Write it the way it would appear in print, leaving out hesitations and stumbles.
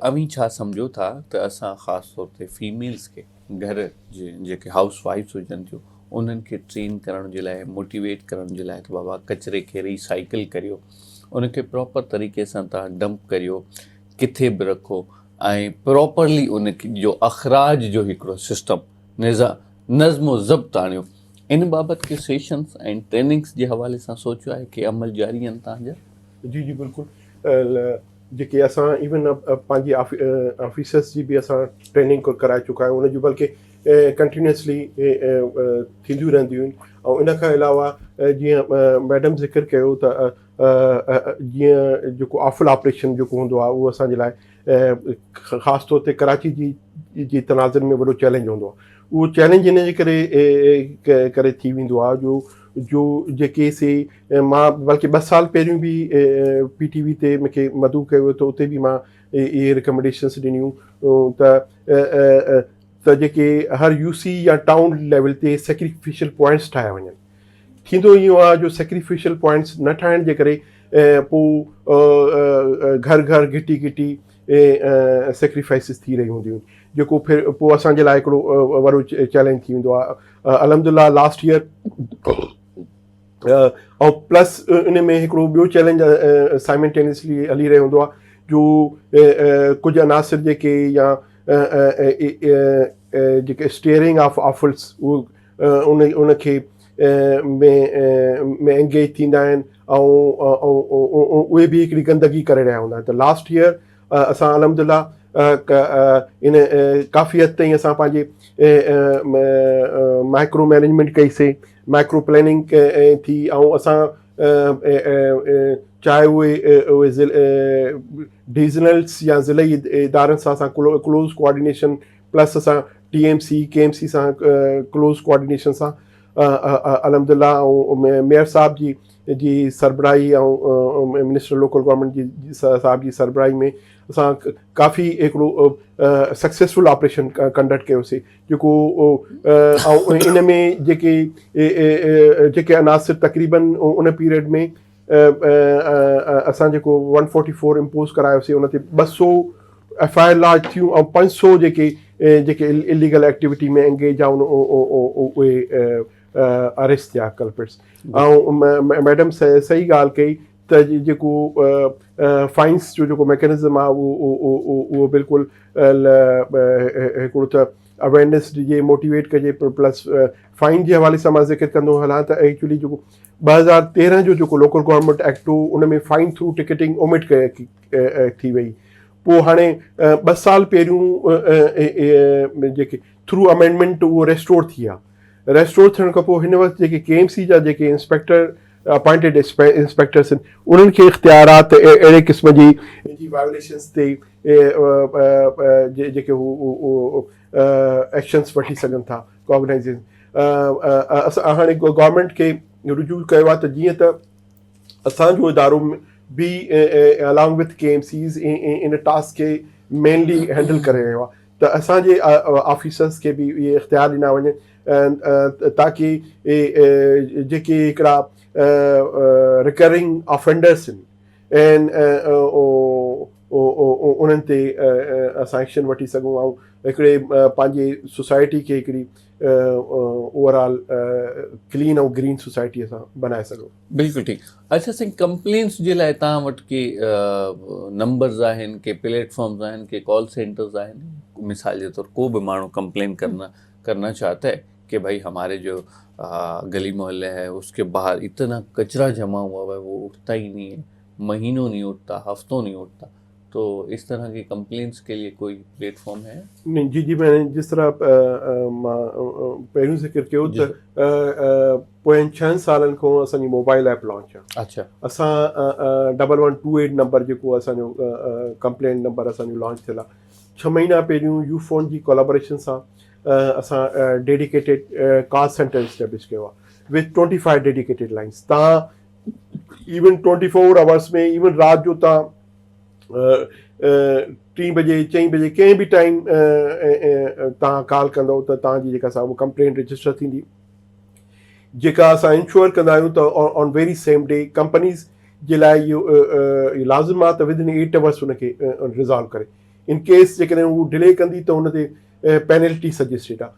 اوهين ڇا سمجهو ٿا ته اسان خاص طور تي فيميلز کي گهر جي جيڪي هائوس وائيفز هجن ٿيون انهن کي ٽرين ڪرڻ جي لاء موٽيويٽ ڪرڻ جي لاء ته بابا ڪچري کري ريسائيڪل ڪريو ان کي پراپر طريقي سان توهان ڊمپ ڪريو ڪٿي به رکو ۽ پراپرلي ان جو اخراج جو هڪڙو سسٽم نظام نظم و ضبط آڻيو ان بابت ڪي سيشنز ۽ ٽريننگز جي حوالي سان سوچيو آهي ڪي عمل جاري آهن توهان جا؟ جي جي بلڪل جيڪي اسان ايون پنهنجي آفيسرس جي به اسان ٽريننگ ڪرائي چڪا آهيون ان جون بلڪه ڪنٽينيوسلي ٿينديون رهنديون آهن ۽ ان کان علاوه جيئن ميڊم ذڪر ڪيو ته جيئن جيڪو آفل آپريشن جيڪو هوندو آهي اهو اسان جي لاء خاص طور تي ڪراچي جي جي تناظر ۾ وڏو چئلينج هوندو آهي اهو چئلينج ان جي ڪري ڪري ٿي ويندو آهي جو جو جيڪي سي مان بلڪه ٻه سال پهريون به پي ٽي وي تي مونکي مدعو ڪيو ويو ته اتي به مان اهي ريڪمينڊيشنس ڏنيون ته ته جيڪي هر يو سي يا ٽائون ليول تي سيڪريفيشل پوائنٽس ٺاهيا وڃن ٿيندو اهو آهي جو سيڪريفيشل پوائنٽس نه ٺاهڻ جي ڪري پوء گهر گهر گهٽي گهٽي سيڪريفائسز ٿي رهيون هونديون آهن جيڪو پھر پوء اسان جي لاء هڪڙو وڏو چئلينج ٿي ويندو آهي الحمد لله لاسٽ ايئر ۽ پلس ان ۾ هڪڙو ٻيو چئلينج سائملٽينيسلي هلي رهيو هوندو آهي جو ڪجهه عناصر جيڪي يا جيڪي اسٽيئرنگ آف آفلس ان ان کي ۾ ۾ انگيج ٿيندا آهن ۽ اهي به هڪڙي گندگي ڪري رهيا هوندا آهن ته لاسٽ ايئر اسان الحمد لله ان ڪافي حد تائين اسان پنهنجي مائڪرو مينيجمينٽ ڪئي سي مائڪرو پلاننگ ٿي ۽ اسان چاهي اهي ڊويزنلس يا ضلعي ادارن سان اسان ڪلوز ڪوآرڊينيشن پلس اسان T M C K M C سان ڪلوز ڪوآرڊينيشن سان الحمد لله ۽ ميئر صاحب جي جي سربراهي ۽ منسٽر لوڪل گورنمينٽ جي صاحب جي سربراهي ۾ اسان ڪافي هڪڙو سڪسيسفل آپريشن ڪنڊڪٽ ڪيوسي جيڪو ۽ ان ۾ جيڪي جيڪي عناصر تقريبن ان پيريڊ ۾ اسان جيڪو ون فورٽي فور امپوز ڪرايوسي ان تي ٻه سو ايف I R لاج ٿيون ۽ پنج سو جيڪي جيڪي اليگل ايڪٽيوٽي ۾ انگيج آهن اهي اريسٽ ٿيا ڪلپرٽس ۽ ميڊم صحيح ڳالهه ڪئي ته جيڪو فائنس جو جيڪو ميڪنزم آهي اهو اهو بلڪل هڪڙو ته اويرنيس ڏجي موٽيويٽ ڪجي پلس فائن جي حوالي سان مان ذڪر ڪندو هلان ته ايڪچولي جيڪو 2013 جو جيڪو لوڪل گورنمينٽ ايڪٽ هو ان ۾ فائن ٿرو ٽڪيٽنگ اومٽ ٿي وئي پوء هاڻي ٻه سال پهريون جيڪي ٿرو امينڊمينٽ اهو ريسٽور ٿي آ ريسٽور ٿيڻ کان پوء هن وقت جيڪي ڪي ايم سي جا جيڪي انسپيڪٽر اپائنٽيڊ انسپيڪٽرس آهن انهن کي اختيارات اهڙي قسم جي جي وائوليشنس تي جيڪي هو ايڪشنس وٺي سگهن ٿا ڪاگنائزنس اسان هاڻي گورنمينٽ کي رجوع ڪيو آهي ته جيئن ته اسان جو ادارو به along with K M Cs in task کي مينلي هينڊل ڪري رهيو آهي ته اسان جي آفيسرس کي به اهي اختيار ڏنا وڃن تاڪي جيڪي هڪڙا رڪرنگ آفينڊرس آهن انهن تي اسان ايڪشن وٺي سگهون ۽ هڪڙي پنهنجي سوسائٽي کي هڪڙي over all clean ۽ green society اسان بنائي سگهون. بلڪل ٺيڪ اڇا سائين ڪمپلينس جي لاء توهان وٽ ڪي نمبرز آهن ڪي پليٽ فارمز آهن ڪي ڪال سينٽرز آهن مثال جي طور ڪو به ماڻهو ڪمپلين ڪرنا ڪرنا چاهتا هي ڪي ڀائي هماري جو گلي محلي هي اس ڪي باهر اتنا ڪچرا جمع هوا هوا هي وو اٺتا هي نهي هي مهينو نهي اٺتا هفتو نهي اٺتا تو اس طرح ڪي ڪمپلينس ڪي ليي ڪوئي پليٽ فارم هي؟ جي جي مين جس طرح مان پهريون ذڪر ڪيو ته پوين ڇهن سالن کان اسان جي موبائل ايپ لانچ آهي. اچھا اسان double one two eight number جيڪو اسان جو ڪمپلينٽ نمبر اسان جو لانچ ٿيل آهي ڇهه مهينا پهريون يو فون جي ڪولابريشن سان اسان ڊيڊيڪيٽيڊ ڪال سينٽر اسٽيبلش ڪيو آهي وٿ 25 ڊيڊيڪيٽيڊ لائنس تان ايون 24 آورس ۾ ايون رات جو تان ٽين بجي چئين بجي ڪنهن به ٽائيم تان ڪال ڪندو ته تان جي جيڪا سا ڪمپلينٽ رجسٽر ٿيندي جيڪا اسان انشور ڪندا آهيون ته on very same day companies جي لاء اهو لازم آهي ته ود ان ايٽ اورس ان کي ريزالو ڪري. ان ڪيس جيڪڏهن هو ڊلي ڪندي ته ان تي پينلٽي سجيسٽيڊ آهي.